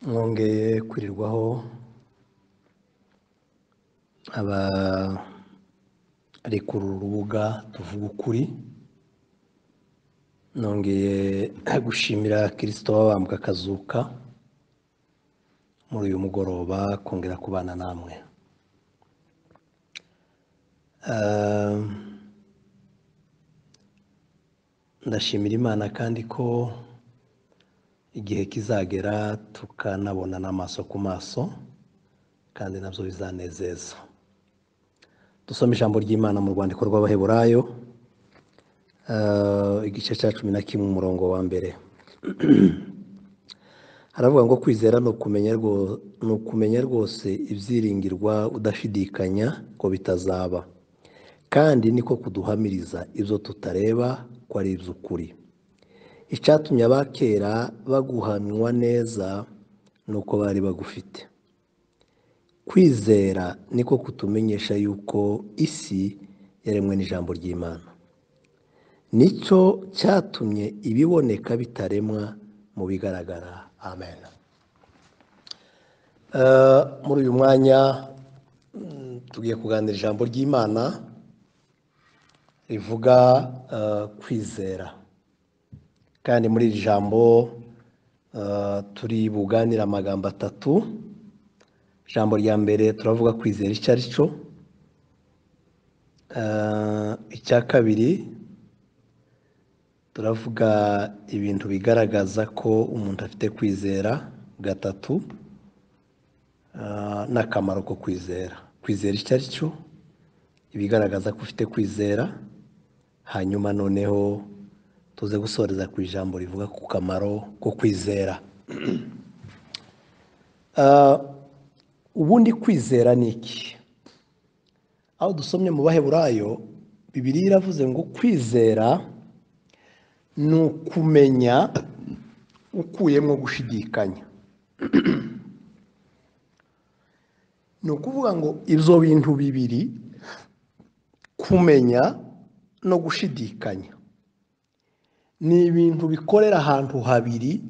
Mwongeye kwirirwaho abari kuri uru rubuga tuvuga ukuri. Nongeye gushimira Kristo wabambwe akazuka muri uyu mugoroba kongera kubana namwe. Ndashimira Imana kandi ko igihe kizagera tukanabona n'amaso ku maso, kandi nabyo bizanezeza. Dusome ijambo ry'Imana mu rwandiko rw'Abaheburayo, igice cya 11 umurongo wa mbere. Haravuga ngo kwizera ni ukumenya rwose ibyiringirwa udashidikanya ko bitazaba, kandi niko kuduhamiriza ibyo tutareba ko ari iby'ukuri. Icyatumye abakera baguhamywa neza ni uko bari bagufite. Kwizera niko kutumenyesha yuko isi yaremwe n'ijambo ry'Imana. Nicyo cyatumye ibiboneka bitaremwa mu bigaragara. Amen. Muri uyu mwanya tugiye kuganira ijambo ry'Imana rivuga kwizera. Kandi muri iri jambo turi buganira amagambo atatu. Ijambo rya mbere turavuga kwizera icyo ari cyo. Icya kabiri turavuga ibintu bigaragaza ko umuntu afite kwizera. Gatatu, n'akamaro ko kwizera. Kwizera icyo ari cyo, ibigaragaza ko ufite kwizera, hanyuma noneho tuze gusoreza ku ijambo rivuga ku kamaro ko kwizera. Ubundi kwizera ni iki? Aho dusomye mu Baheburayo, Bibiliya iravuze ngo kwizera ni ukumenya ukuyemo gushidikanya. Ni ukuvuga ngo ibyo bintu bibiri, kumenya no gushidikanya, ni ibintu bikorera ahantu habiri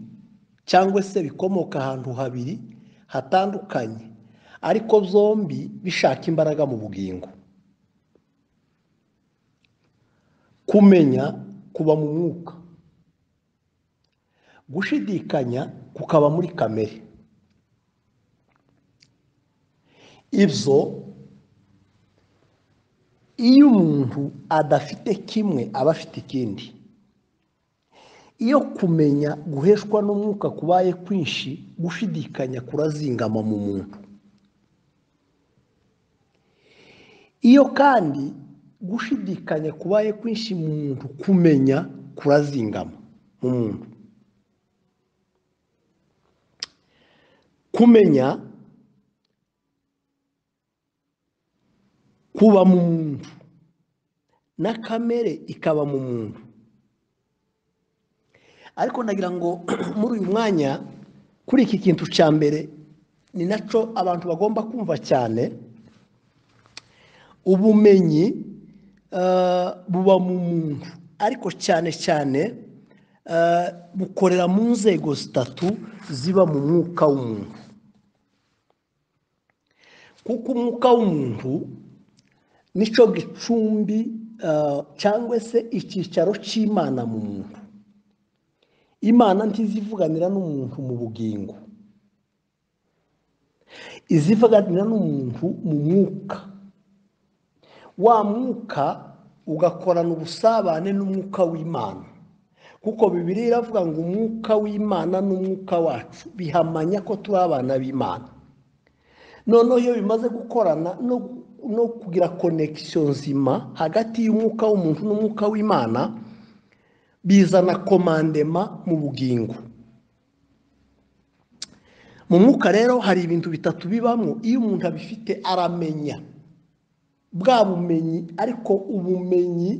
cyangwa se bikomoka ahantu habiri hatandukanye, ariko byombi bishaka imbaraga mu bugingo. Kumenya kuba mu mwuka, gushidikanya kukaba muri kamere. Ibyo iyo umuntu adafite kimwe aba afite ikindi. Iyo kumenya guheshwa n'umwuka kubaye kwinshi, gushidikanya kurazingama mu muntu. Iyo kandi gushidikanya kubaye kwinshi mu muntu, kumenya kurazingama mu muntu. Kumenya kuba mu muntu na kamere ikaba mu muntu. Ariko ndagira ngo muri uyu mwanya kuri iki kintu cya mbere ni nacyo abantu bagomba kumva cyane. Ubumenyi buba mu muntu, ariko cyane cyane bukorera mu nzego zitatu ziba mu mwuka w'umuntu. Kuko umwuka w'umuntu nicyo gicumbi cyangwa se icyicaro cy'Imana mu muntu. Imana ntizivuganira n'umuntu mu bugingo, izivuganira n'umuntu mu mwuka. Wa mwuka ugakorana ubusabane n'umwuka w'Imana, kuko Bibiliya iravuga ngo umwuka w'Imana n'umwuka wacu bihamanya ko turi abana b'Imana. Noneho iyo bimaze gukorana no kugira connection nzima hagati y'umwuka w'umuntu n'umwuka w'Imana, bizana komandema mu bugingo. Mu mwuka rero hari ibintu bitatu bibamo. Iyo umuntu abifite aramenya bwa bumenyi, ariko ubumenyi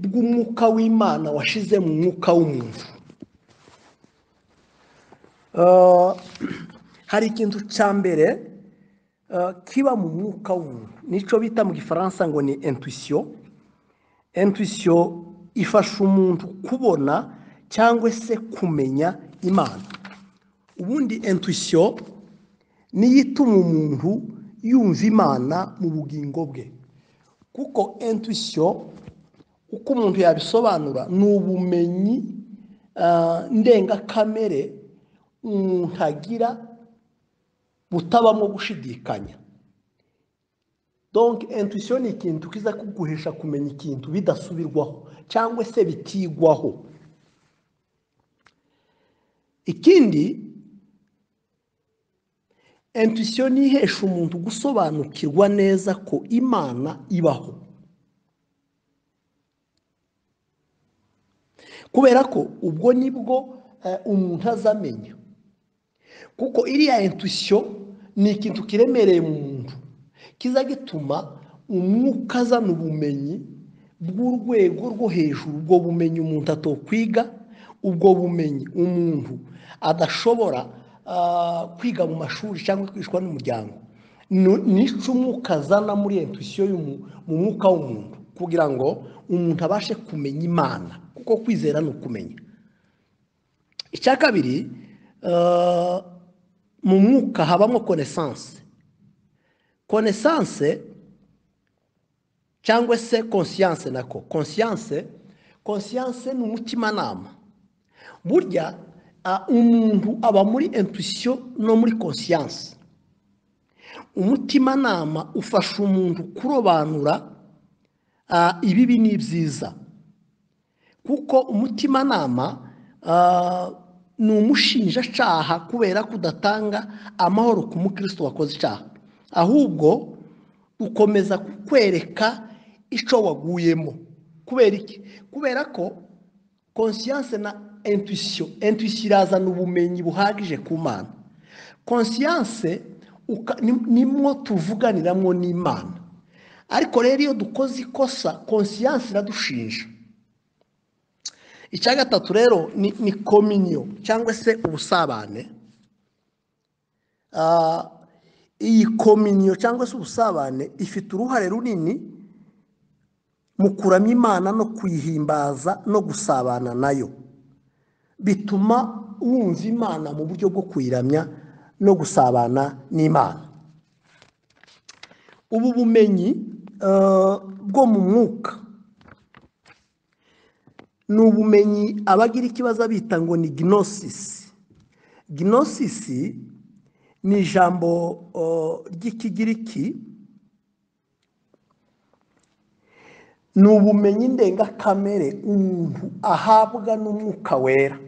bw'umwuka w'Imana washize mu mwuka w'umuntu. Hari ikintu cya mbere kiba mu mwuka w'umuntu, nicyo bita mu gifaransa ngo ni intuition. Intuition ifasha umuntu kubona cyangwa se kumenya Imana. Ubundi intuition niyo ituma umuntu yumva Imana mu bugingo bwe, kuko intuition uko umuntu yabisobanura ni ubumenyi ndengakamere umuntu agira butabamo gushidikanya. Donc intuition ni ikintu kiza kuguhesha kumenya ikintu bidasubirwaho cyangwa se bitigwaho. Ikindi, intuition ni ihesha umuntu gusobanukirwa neza ko Imana ibaho, kubera ko ubwo nibwo umuntu azamenya, kuko iriya intuition ni ikintu kiremereye mu muntu kiza gituma umwuka azana ubumenyi bw'urwego rwo hejuru. Ubwo bumenyi umuntu atokwiga, ubwo bumenyi umuntu adashobora kwiga mu mashuri cyangwa kwishwa n'umuryango, nico umwuka azana muri intuition mu mwuka w'umuntu, kugira ngo umuntu abashe kumenya Imana, kuko kwizera ni ukumenya. Icya kabiri, mu mwuka habamo connaissance. Connaissance cyangwa se conscience, nako conscience ni umutimanama. Burya umuntu aba muri intuition no muri conscience. Umutimanama ufasha umuntu kurobanura ibibi n'ibyiza, kuko umutimanama ni umushinjacaha kubera kudatanga amahoro ku mukristo wakoze icyaha, ahubwo ukomeza kukwereka icyo waguyemo. Kubera iki? Kubera ko conscience na intuition, intuition irazana ubumenyi buhagije ku Mana. Conscience nimwo tuvuganiramo n'Imana, ariko rero iyo dukoze ikosa conscience iradushinja. Icya gatatu rero ni communion cyangwa se ubusabane. Iyi communion cyangwa se ubusabane ifite uruhare runini mu kuramya Imana no kuyihimbaza no gusabana nayo. Bituma wumva Imana mu buryo bwo kuyiramya no gusabana n'Imana. Ubu bumenyi bwo mu mwuka ni ubumenyi abagira ikibazo bita ngo ni gnosis. Gnosis ni ijambo ry'ikigiriki, ni ubumenyi ndengakamere umuntu ahabwa n'umwuka wera,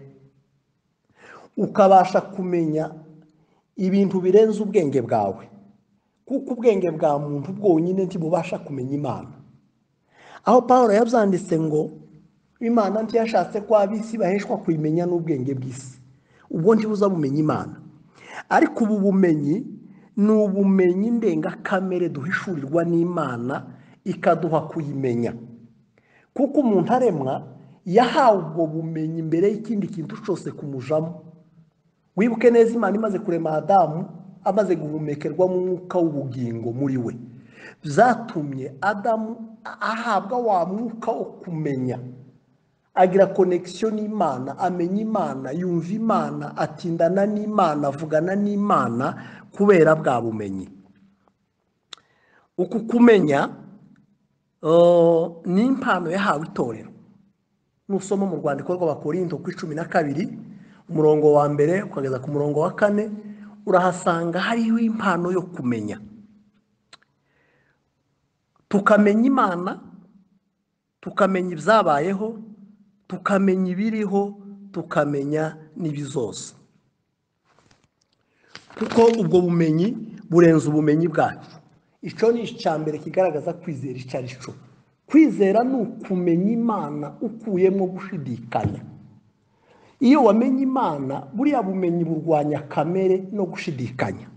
ukabasha kumenya ibintu birenze ubwenge bwawe, kuko ubwenge bwa muntu bwonyine ntibubasha kumenya Imana. Aho Pawulo yabyanditse ngo Imana ntiyashatse ko ab'isi baheshwa kuyimenya n'ubwenge bw'isi, ubwo ntibuza bumenya Imana. Ariko ubu bumenyi ni ubumenyi ndengakamere duhishurirwa n'Imana ikaduha kuyimenya, kuko umuntu aremwa yahawe ubwo bumenyi mbere y'ikindi kintu cyose kumujamo. Wibuke neza, Imana imaze kurema Adamu, amaze guhumekerwa mu mwuka w'ubugingo muri we, byatumye Adamu ahabwa wa mwuka wo kumenya, agira connection n'Imana, amenya Imana, yumva Imana, atindana n'Imana, avugana n'Imana kubera bwa bumenyi. Uku kumenya ni impano yahawe itorero. Nusoma mu rwandiko rw'Abakorinto ku 12 umurongo wa 1 ukageza ku murongo wa 4, urahasanga hariho impano yo kumenya. Tukamenya Imana, tukamenya ibyabayeho, tukamenya ibiriho, tukamenya n'ibizoza, kuko ubwo bumenyi burenze ubumenyi bwacu. Icyo ni icya mbere kigaragaza kwizera icyo ari cyo. Kwizera ni ukumenya Imana ukuyemo gushidikanya. Iyo wamenye Imana, buriya bumenyi burwanya kamere no gushidikanya.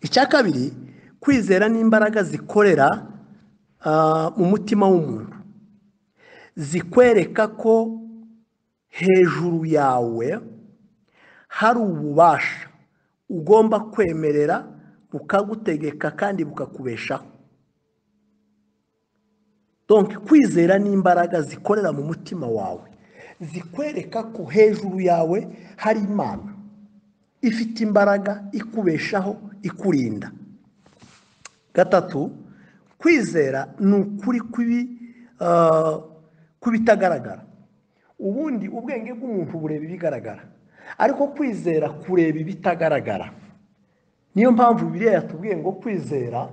Icya kabiri, kwizera ni imbaraga zikorera mu mutima w'umuntu, zikwereka ko hejuru yawe hari ububasha ugomba kwemerera bukagutegeka kandi bukakubeshaho. Donc kwizera ni imbaraga zikorera mu mutima wawe, Zikwereka ko hejuru yawe hari Imana ifite imbaraga ikubeshaho, ikurinda. Gatatu, kwizera ni ukuri kw'ibitagaragara. Ubundi ubwenge bw'umuntu bureba ibigaragara, ariko kwizera kureba ibitagaragara. Niyo mpamvu Bibiliya yatubwiye ngo kwizera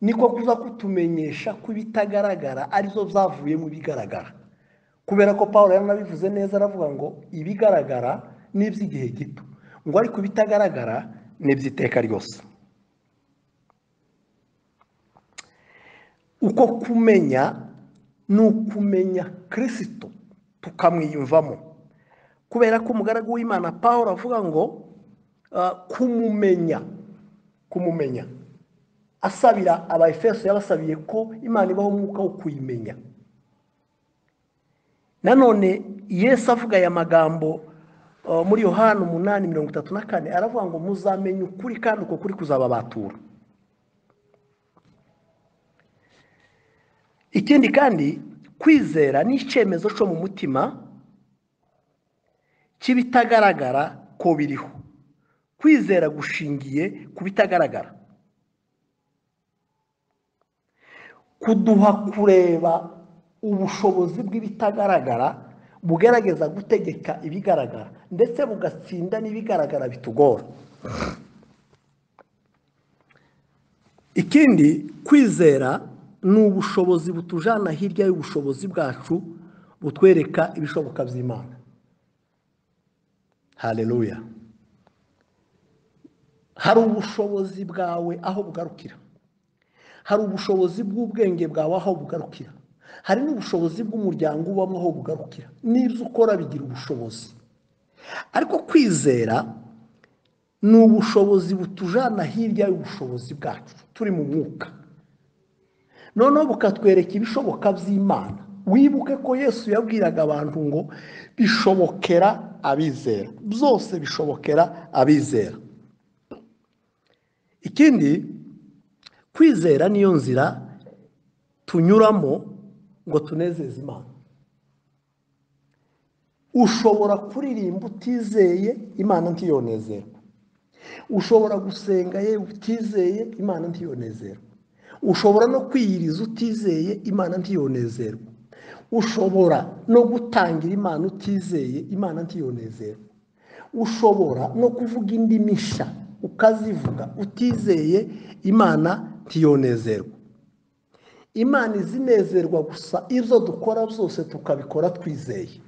niko kuza kutumenyesha ko ibitagaragara arizo byavuye mu bigaragara. Kubera ko Pawulo yaranabivuze neza, aravuga ngo ibigaragara ni iby'igihe gito, ngo ariko ibitagaragara ni iby'iteka ryose. Uko kumenya ni ukumenya Kristo tukamwiyumvamo. Kubera ko umugaragu w'Imana Pawulo avuga ngo kumumenya asabira Abaefeso, yabasabiye ko Imana ibaho umwuka wo kuyimenya. Nanone Yesu avuga aya magambo muri Yohana 8:34, aravuga ngo muzamenye ukuri kandi uko kuri kuzababatura. Ikindi kandi, kwizera ni icyemezo cyo mu mutima cy'ibitagaragara ko biriho. Kwizera gushingiye ku bitagaragara, kuduha kureba ubushobozi bw'ibitagaragara bugerageza gutegeka ibigaragara, ndetse bugatsinda n'ibigaragara bitugora. Ikindi, kwizera ni ubushobozi butujana hirya y'ubushobozi bwacu, butwereka ibishoboka by'Imana. Haleluya. Hari ubushobozi bwawe aho bugarukira, hari ubushobozi bw'ubwenge bwawe aho bugarukira, hari n'ubushobozi bw'umuryango ubamo aho bugarukira. N'ibyo ukora bigira ubushobozi. Ariko kwizera ni ubushobozi butujana hirya y'ubushobozi bwacu turi mu mwuka, noneho bukatwereka ibishoboka by'Imana. Wibuke ko Yesu yabwiraga abantu ngo bishobokera abizera, byose bishobokera abizera. Ikindi, kwizera niyo nzira tunyuramo ngo tunezeze Imana. Ushobora kuririmba utizeye, Imana ntiyonezerwa. Ushobora gusenga ye utizeye, Imana ntiyonezerwa. Ushobora no kwiyiriza utizeye, Imana ntiyonezerwa. Ushobora no gutangira Imana utizeye, Imana ntiyonezerwa. Ushobora no kuvuga indimi nshya ukazivuga utizeye, Imana ntiyonezerwa. Imana izinezerwa gusa ibyo dukora byose tukabikora twizeye.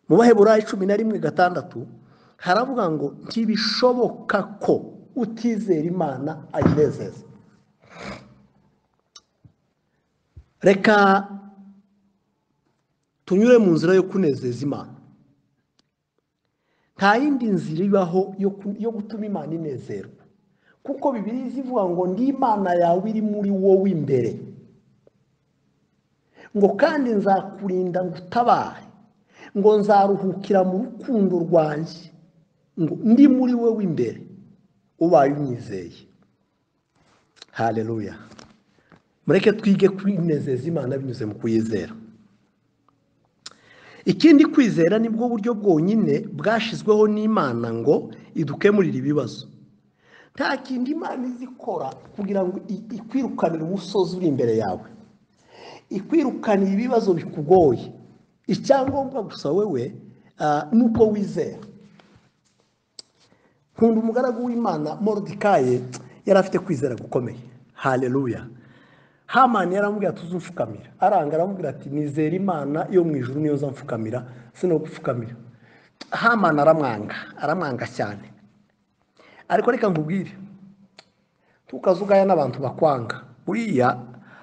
Mu Baheburayo 11:6 haravuga ngo ntibishoboka ko utizera Imana ayinezeza. Reka tunyure mu nzira yo kunezeza Imana. Nta yindi nzira ibaho yo gutuma Imana inezerwa, kuko Bibiliya izivuga ngo ndi Imana yawe iri muri wowe imbere, ngo kandi nzakurinda ngutabare, ngo nzaruhukira mu rukundo rwanjye, ngo ndi muri wowe imbere ubaye unyizeye. Haleluya. Mureke twige kwinezeza Imana binyuze mu kuyizera. Ikindi, kwizera nibwo buryo bwonyine bwashizweho n'Imana ngo idukemurire ibibazo. Nta kindi Imana izikora kugira ngo ikwirukanire umusozi uri imbere yawe, ikwirukanire ibibazo bikugoye. Icyangombwa gusa wewe nuko wizera. Nkunda umugaragu w'Imana Moridekayi, yari afite kwizera gukomeye. Haleluya. Hamani yaramubwira ati uzumfukamira, aranga aramubwira ati nizera Imana yo mu ijuru niyo nzamfukamira, sino gupfukamira. Hamani aramwanga cyane. Ariko reka nkubwire, tukazugaya n'abantu bakwanga, buriya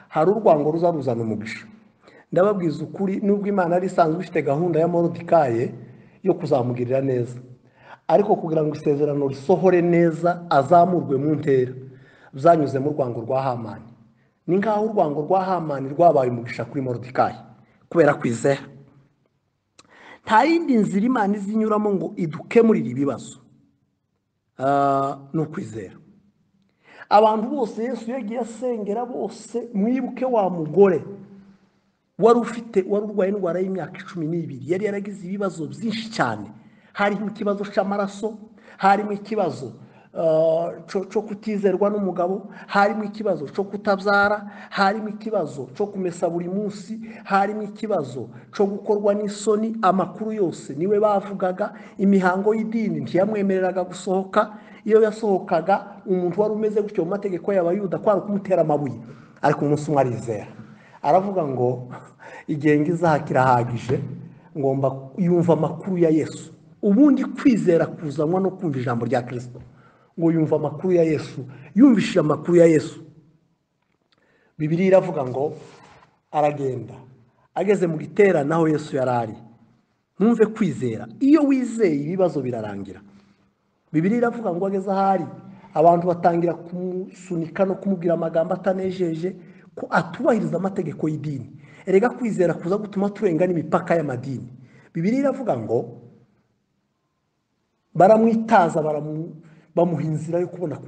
hari urwango ruzaruzana umugisha. Ndababwiza ukuri, nubwo Imana ari isanzwe ifite gahunda ya Moridekayi yo kuzamugirira neza, ariko kugira ngo isezerano risohore neza azamurwe mu ntera, byanyuze mu rwango rwa Hamani. Ni nkaho urwango rwa Hamani rwabaye umugisha kuri Moridekayi kubera kwizera. Nta yindi nzira Imana izinyuramo ngo idukemurire ibibazo, ni ukwizera. Abantu bose Yesu yagiye asengera bose, mwibuke wa mugore Wari ufite, wari urwaye indwara y'imyaka 12, yari yaragize ibibazo byinshi cyane. Harimo ikibazo cy'amaraso, harimo ikibazo cyo kutizerwa n'umugabo, harimo ikibazo cyo kutabyara, harimo ikibazo cyo kumesa buri munsi, harimo ikibazo cyo gukorwa n'isoni. Amakuru yose niwe bavugaga, imihango y'idini ntiyamwemereraga gusohoka. Iyo yasohokaga umuntu wari umeze gutyo mu mategeko y'Abayuda kwari kumutera amabuye. Ariko umunsi umwe arizera, aravuga ngo igihe ngizaha kirahagije, ngomba yumva amakuru ya Yesu. Ubundi kwizera kuzanwa no kumva ijambo rya Kristo. Ngo yumva amakuru ya Yesu, yumvishije amakuru ya Yesu. Bibiliya iravuga ngo aragenda, ageze mu giterane aho Yesu yari ari. Mwumve kwizera, iyo wizeye ibibazo birarangira. Bibiliya iravuga ngo ageze ahari, abantu batangira kumusunika no kumubwira amagambo atanejeje ko atubahiriza amategeko y'idini. Erega kwizera kuza gutuma turenga n'imipaka y'amadini. Bibiliya iravuga ngo baramwitaza, bamuha inzira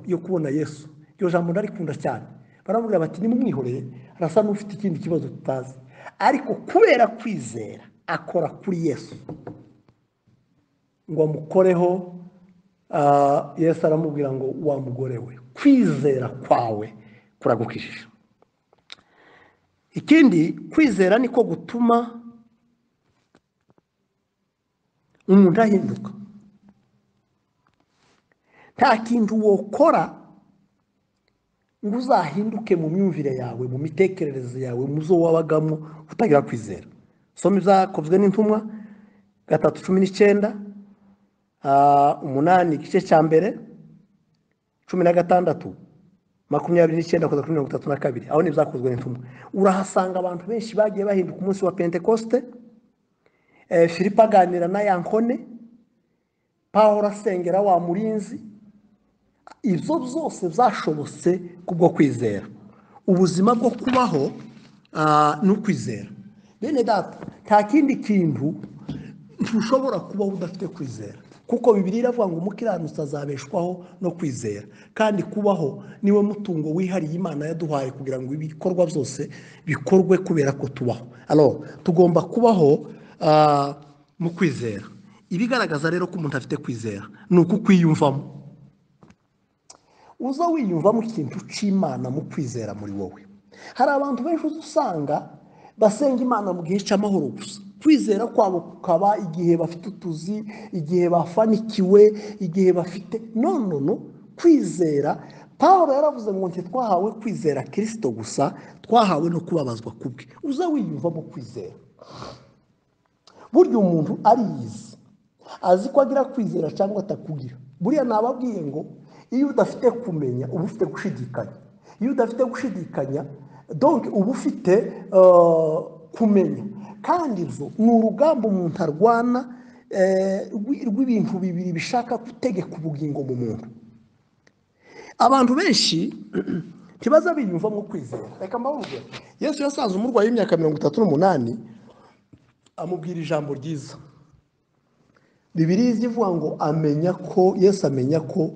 yo kubona Yesu. Iryo jambo ndarikunda cyane. Baramubwira bati nimumwihoreye, arasa n'ufite ikindi kibazo tutazi. Ariko kubera kwizera akora kuri Yesu ngo amukoreho. Yesu aramubwira ngo wa mugore we, kwizera kwawe kuragukijije. Ikindi, kwizera niko gutuma umuntu ahinduka. Nta kintu wokora ngo uzahinduke mu myumvire yawe, mu mitekerereze yawe, mu zo wabagamo utagira kwizera. Soma ibyakozwe n'intumwa 3:19, 8 igice cya mbere, 16, 29 kugeza kuri 32. Aho ni ibyakozwe n'intumwa. Urahasanga abantu benshi bagiye bahinduka umunsi wa Pentekoste. Filipo aganira na Yankone, Pawulo asengera wa murinzi. Ibyo byose byashobotse kubwo kwizera. Ubuzima bwo kubaho ni ukwizera. Bene data, nta kindi kintu ntushobora kubaho udafite kwizera, kuko Bibiliya iravuga ngo umukiranutsi azabeshwaho no kwizera. Kandi kubaho niwe mutungo wihariye Imana yaduhaye kugira ngo ibikorwa byose bikorwe kubera ko tubaho. Alors tugomba kubaho mu kwizera. Ibigaragaza rero ko umuntu afite kwizera ni uku kwiyumvamo. Uza wiyumvamo ikintu cy'Imana mu kwizera muri wowe. Hari abantu benshi usanga basenga Imana mu gihe cy'amahoro gusa. Kwizera kwabo kukaba igihe bafite utuzi, igihe bafanikiwe, igihe bafite no kwizera. Pawulo yaravuze ngo ntitwahawe kwizera Kristo gusa, twahawe no kubabazwa kubwe. Uza wiyumvamo kwizera. Burya umuntu ariyizi, azi ko agira kwizera cyangwa atakugira. Buriya nababwiye ngo iyo udafite kumenya uba ufite gushidikanya. Iyo udafite gushidikanya donc uba ufite kumenya. Kandi ibyo ni urugamba umuntu arwana rw'ibintu bibiri bishaka gutegeka ubugingo mu muntu. Abantu benshi ntibaza biyumvamo kwizera. Reka mbahe urugero. Yesu yasanze umurwayi w'imyaka 38, amubwira ijambo ryiza. Bibiliya ivuga ngo amenya ko Yesu amenya ko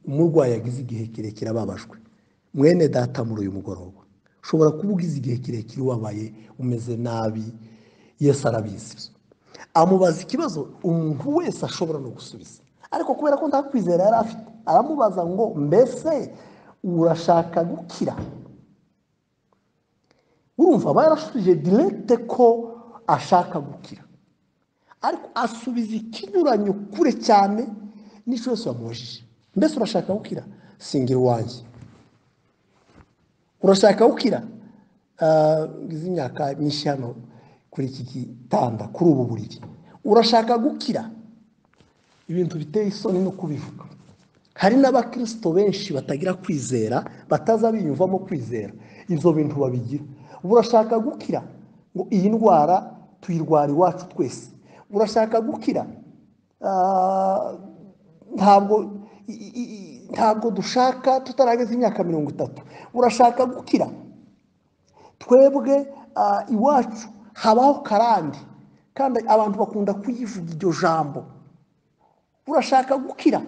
umurwayi yagize igihe kirekire ababajwe. Mwene data, muri uyu mugoroba ushobora kuba ugize igihe kirekire ubabaye, umeze nabi. Yesu arabizi. Amubaza ikibazo umuntu wese ashobora no gusubiza, ariko kubera ko nta kwizera yari afite, aramubaza ngo mbese urashaka gukira? Urumva aba yarasubije direct ko ashaka gukira, ariko asubiza ikinyuranyo kure cyane n'icyo Yesu yamubajije. Mbese urashaka gukira? Singira uwanjye. Urashaka gukira? Ngize imyaka myinshi hano kuri iki gitanda, kuri ubu buriri. Urashaka gukira? Ibintu biteye isoni no kubivuga. Hari n'abakristo benshi batagira kwizera, bataza biyumvamo kwizera, ibyo bintu babigira. Urashaka gukira? Ngo iyi ndwara tuyirwara iwacu twese. Urashaka gukira? Ntabwo dushaka tutarageza imyaka 30. Urashaka gukira? Twebwe iwacu habaho karande, kandi abantu bakunda kuyivuga iryo jambo. Urashaka gukira?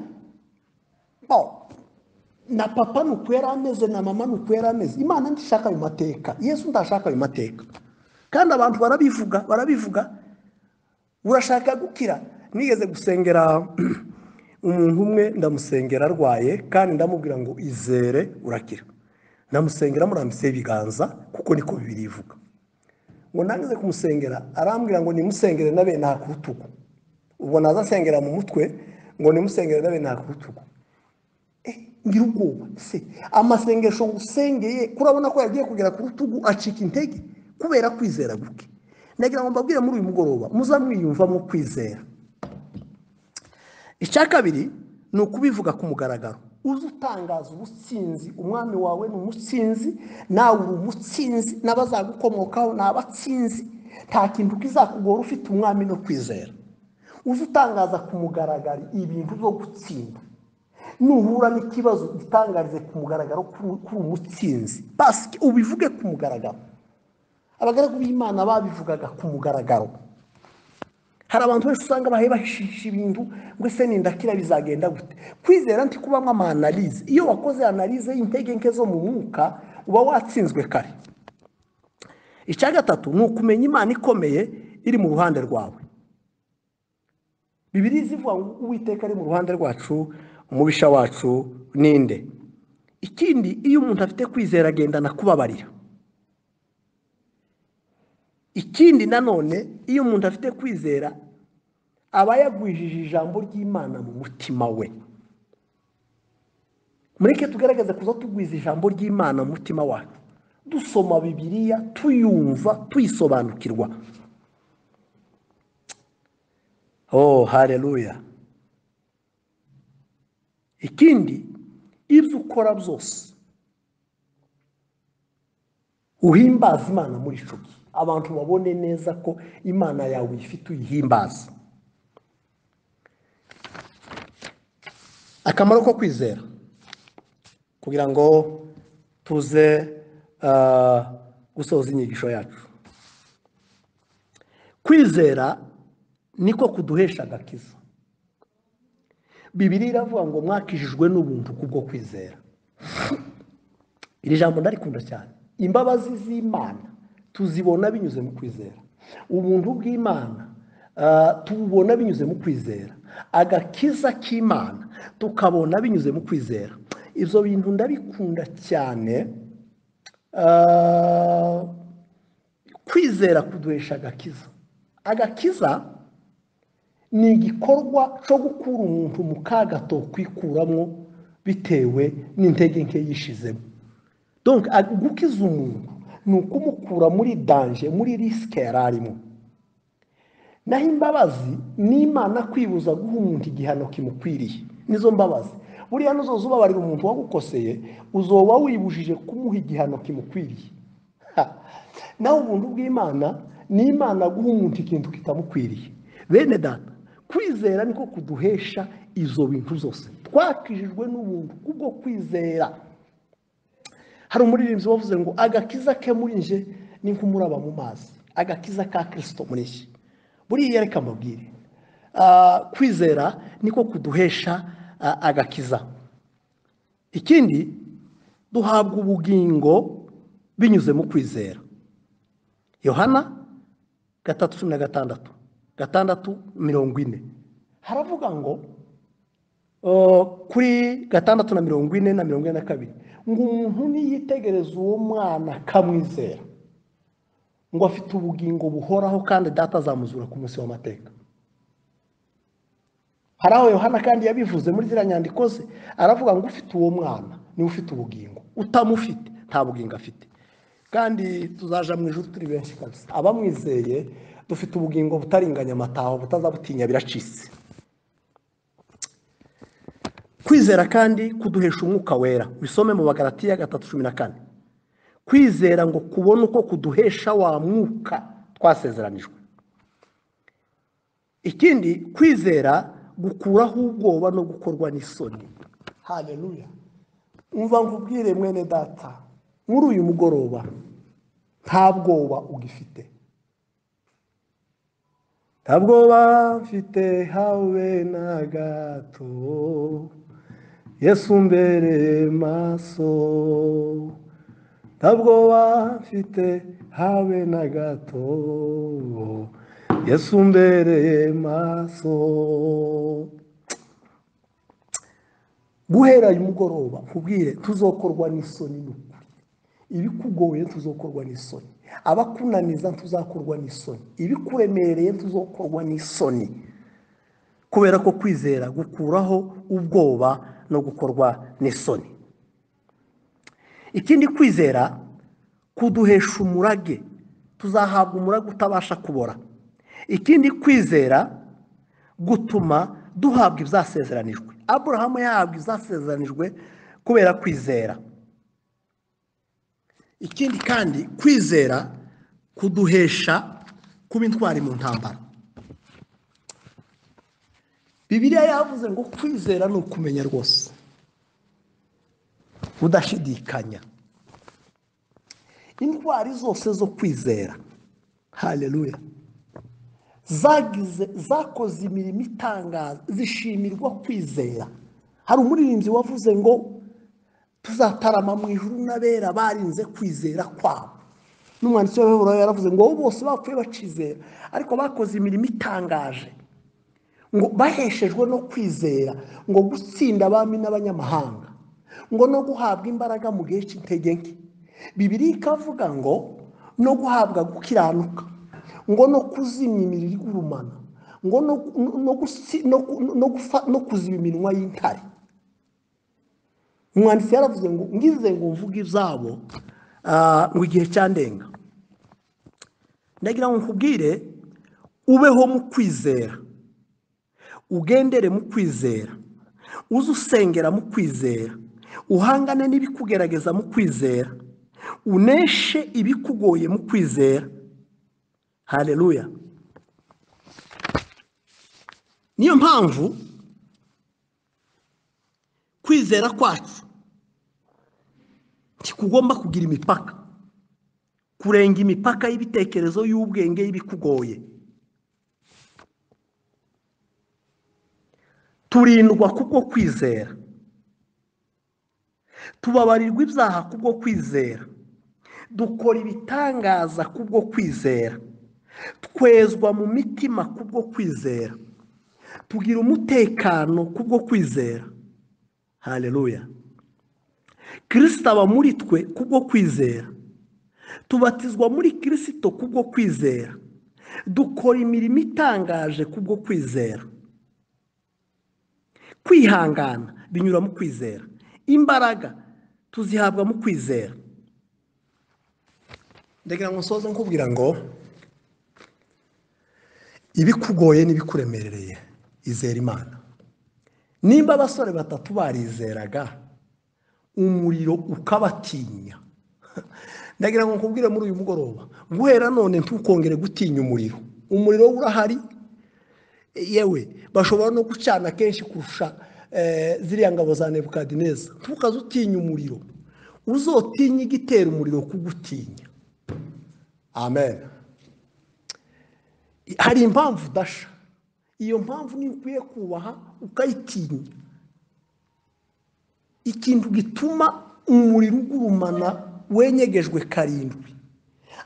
Na papa nuko yari ameze, na mama nuko yari ameze. Imana ntishaka ayo mateka, Yesu ntashaka ayo mateka. Kandi abantu barabivuga urashaka gukira. Nigeze gusengera umuntu umwe, ndamusengera arwaye, kandi ndamubwira ngo izere urakira. Ndamusengera murambitseho ibiganza kuko niko Bibiliya ivuga. Ngo nangize kumusengera arambwira ngo nimusengere na bene aha ku rutugu. Ubwo naza asengera mu mutwe ngo nimusengere na bene aha ku rutugu. Ngira ubwoba se amasengesho ngusengeye kurabona ko yagiye kugera ku rutugu acika intege kubera kwizera guke. Nagira ngo mbabwire muri uyu mugoroba muzamwiyumvamo kwizera. Icya kabiri ni ukubivuga ku mugaragaro. Uze utangaza ubutsinzi, umwami wawe ni umutsinzi, nawe uri umutsinzi, n'abazagukomokaho ni abatsinzi. Nta kintu kizakugora ufite umwami no kwizera. Uze utangaza ku mugaragaro ibintu byo gutsinda. Nuhura n'ikibazo utangarize ku mugaragaro kuri umutsinzi, basi ubivuge ku mugaragaro. Abagaragu b'Imana babivugaga ku mugaragaro. Hari abantu benshi usanga bahe bahishisha ibintu ngo ese nindakira bizagenda gute. Kwizera nti kubamwa ama analyse. Iyo wakoze analyse y'intege nke zo mu mwuka uba watsinzwe kare. Icya gatatu ni ukumenya Imana ikomeye iri mu ruhande rwawe. Bibiliya ivuga ngo Uwiteka ari mu ruhande rwacu, umubisha wacu ninde? Ikindi, iyo umuntu afite kwizera agendana kubabarira. Ikindi nanone, iyo umuntu afite kwizera aba yagwijije ijambo ry'Imana mu mutima we. Mureke tugaragaze kuza tugwiza ijambo ry'Imana mu mutima wacu, dusoma Bibiliya, tuyumva, tuyisobanukirwa. Oh, haleluya. Ikindi, ibyo ukora byose uhimbaza Imana muri ico gihe, abantu babone neza ko Imana yawe ifite uyihimbaza. Akamaro ko kwizera, kugira ngo tuze gusoza inyigisho yacu. Kwizera niko kuduhesha agakiza. Bibiliya iravuga ngo mwakijijwe n'ubuntu kubwo kwizera. Iri jambo ndarikunda cyane. Imbabazi z'Imana tuzibona binyuze mu kwizera. Ubuntu bw'Imana tububona binyuze mu kwizera. Agakiza k'Imana tukabona binyuze mu kwizera. Ibyo bintu ndabikunda cyane. Kwizera kuduhesha agakiza. Agakiza ni igikorwa cyo gukura umuntu mu kaga tokwikuramo bitewe n'intege nke yishizemo. Donc gukiza umuntu ni ukumukura muri danger, muri risque yari arimo. Naho imbabazi ni Imana kwibuza guha umuntu igihano kimukwiriye. Nizo mbabazi. Buriya nuzoza ubabarira umuntu wagukoseye, uzoba wibujije kumuha igihano kimukwiriye. Naho ubuntu bw'Imana ni Imana guha umuntu ikintu kitamukwiriye. Bene data, kwizera niko kuduhesha izo bintu zose. Twakijijwe n'ubuntu kubwo kwizera. Hari umuririmbyi wavuze ngo agakiza ke muri nje ni nk'umuraba mu mazi. Agakiza ka Kristo muri nje. Buriya reka mbabwire, kwizera niko kuduhesha agakiza. Ikindi, duhabwa ubugingo binyuze mu kwizera. Yohana 3:16, 6:40 haravuga ngo kuri 6:40 na 42 ngo umuntu niyitegereza uwo mwana akamwizera ngo afite ubugingo buhoraho kandi data azamuzura ku munsi w'amateka. Hari aho Yohana kandi yabivuze muri ziriya nyandiko ze, aravuga ngo ufite uwo mwana niwe ufite ubugingo, utamufite nta bugingo afite. Kandi tuzaja mu ijuru turi benshi kabisa. Abamwizeye dufite ubugingo butaringanya amataho, butazabutinya biracitse. Kwizera kandi kuduhesha umwuka wera. Bisome mu Bagalatiya 3:14. Kwizera ngo kubona uko kuduhesha wa mwuka twasezeranijwe. Ikindi, kwizera gukuraho ubwoba no gukorwa n'isoni. Haleluya. Umva nkubwire mwene data, muri uyu mugoroba nta bwoba ugifite. Nta bwoba mfite habe na gato, Yesu mbereye maso. Ntabwo mfite habe na gato, Yesu mbereye maso. Guhera uyu mugoroba nkubwire, tuzokorwa n'isoni n'ukuri. Ibikugoye tuzokorwa n'isoni, abakunaniza tuzakorwa n'isoni, ibikuremereye tuzokorwa n'isoni, kubera ko kwizera gukuraho ubwoba no gukorwa n'isoni. Ikindi, kwizera kuduhesha umurage, tuzahabwa umurage utabasha kubora. Ikindi, kwizera gutuma duhabwa ibyasezeranijwe. Aburahamu yahabwa ibyasezeranijwe kubera kwizera. Ikindi kandi, kwizera kuduhesha kuba intwari mu ntambara. Bibiliya yavuze ngo kwizera ni ukumenya rwose udashidikanya. Intwari zose zo kwizera, haleluya, zagize zakoze imirimo itangaza, zishimirwa kwizera. Hari umuririmbyi wavuze ngo tuzatarama mu ijuru n'abera barinze kwizera kwabo. N'umwanditsi w'Abaheburayo yaravuze ngo bose bapfuye bacizera, ariko bakoze imirimo itangaje, ngo baheshejwe no kwizera, ngo gutsinda abami n'abanyamahanga, ngo no guhabwa imbaraga mu gihe cy'intege nke. Bibiliya ikavuga ngo no guhabwa gukiranuka, ngo no kuzimya imiriro igurumana, ngo no kuziba iminwa y'intare. Umwanditsi yaravuze ngo ngize ngo mvuge ibyabo ngo igihe cyandenga. Ndagira ngo nkubwire, ubeho mu kwizera, ugendere mu kwizera, uze usengera mu kwizera, uhangane n'ibikugerageza mu kwizera, uneshe ibikugoye mu kwizera. Haleluya. Niyo mpamvu kwizera kwacu ntikugomba kugira imipaka, kurenga imipaka y'ibitekerezo y'ubwenge y'ibikugoye. Turindwa kubwo kwizera, tubabarirwa ibyaha kubwo kwizera, dukora ibitangaza kubwo kwizera, twezwa mu mitima kubwo kwizera, tugira umutekano kubwo kwizera. Haleluya. Kristo aba muri twe kubwo kwizera, tubatizwa muri Kristo kubwo kwizera, dukora imirimo itangaje kubwo kwizera. Kwihangana binyura mu kwizera, imbaraga tuzihabwa mu kwizera. Ndagira ngo nsoze nkubwira ngo ibikugoye n'ibikuremerereye, izera Imana. Nimba abasore batatu barizeraga umuriro ukabatinya, ndagira ngo nkubwire muri uyu mugoroba, guhera none ntukongere gutinya umuriro. Umuriro urahari, yewe bashobora no gucana kenshi kurusha ziriya ngabo za Nebukadineza. Ntukaze utinya umuriro, uzotinye igitera umuriro kugutinya. Amen. Hari impamvu udasha, iyo mpamvu niyo ukwiye kubaha ukayitinya. Ikintu gituma umuriro ugurumana wenyegejwe karindwi,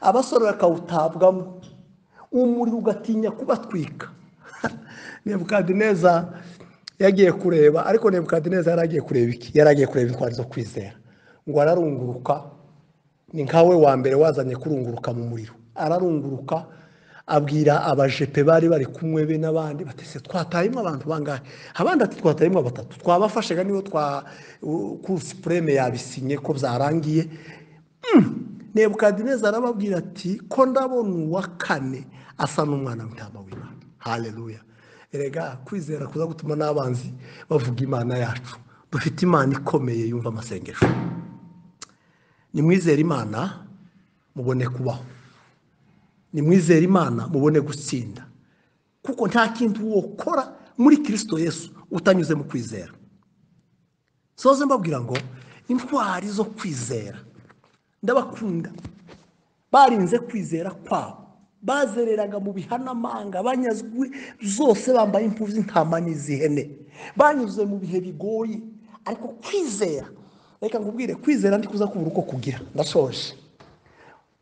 abasore bakawutabwamo, umuriro ugatinya kubatwika. Nebukadineza yagiye kureba, ariko Nebukadineza yari agiye kureba iki? Yari agiye kureba intwari zo kwizera. Ngo ararunguruka, ni nkawe wa mbere wazanye kurunguruka mu muriro. Ararunguruka abwira abajepe bari bari kumwe be n'abandi, batese twatayimwe abantu bangahe? Abandi ati twatayimwe batatu, twabafashaga niyo twa Cour Supreme yabisinye ko byarangiye. Nebukadineza arababwira ati ko ndabona uwa kane asa n'umwana w'intama w'Imana. Haleluya. Erega kwizera kuza gutuma n'abanzi bavuga Imana yacu. Dufite Imana ikomeye yumva amasengesho. Nimwizere Imana mubone kubaho, nimwizere Imana mubone gutsinda, kuko nta kintu wokora muri Kristo Yesu utanyuze mu kwizera. Soze mbabwira ngo intwari zo kwizera ndabakunda, barinze kwizera kwabo, bazereraga mu bihanamanga, banyazwe zose, bambaye impu z'intama n'iz'ihene, banyuze mu bihe bigoye, ariko kwizera Reka nkubwire, kwizera ndikuza kubura uko kugira. Ndashoje.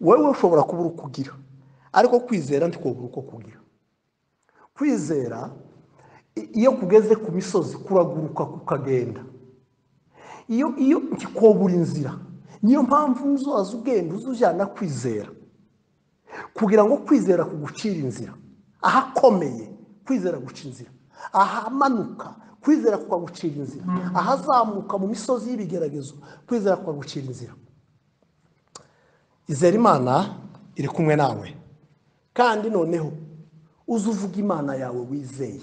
Wewe ushobora kubura uko ugira, ariko kwizera ndikubura uko kugira. Kwizera iyo kugeze ku misozi kuraguruka kukagenda, iyo ntikobura inzira. Niyo mpamvu uzaza ugenda uzujyana kwizera, kugira ngo kwizera kugucira inzira. Ahakomeye kwizera guca inzira, ahamanuka kwizera kukagucira inzira, ahazamuka mu misozi y'ibigeragezo kwizera kukagucira inzira. Izera Imana iri kumwe nawe, kandi noneho uzuvuga Imana yawe wizeye.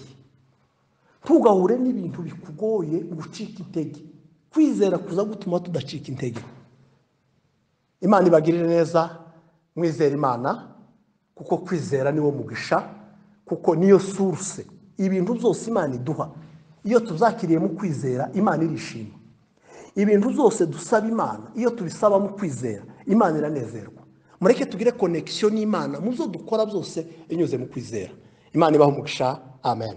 Ntugahure n'ibintu bikugoye gucika intege. Kwizera kuza gutuma tudacika intege. Imana ibagirire neza, mwizere Imana, kuko kwizera niwo mugisha, kuko niyo source. Ibintu byose Imana iduha iyo tuzakiriye mu kwizera, Imana irishima. Ibintu byose dusaba Imana iyo tubisaba mu kwizera, Imana iranezerwa. Mureke tugire connection n'Imana mu byo dukora byose inyuze mu kwizera. Imana ibahe umugisha. Amen.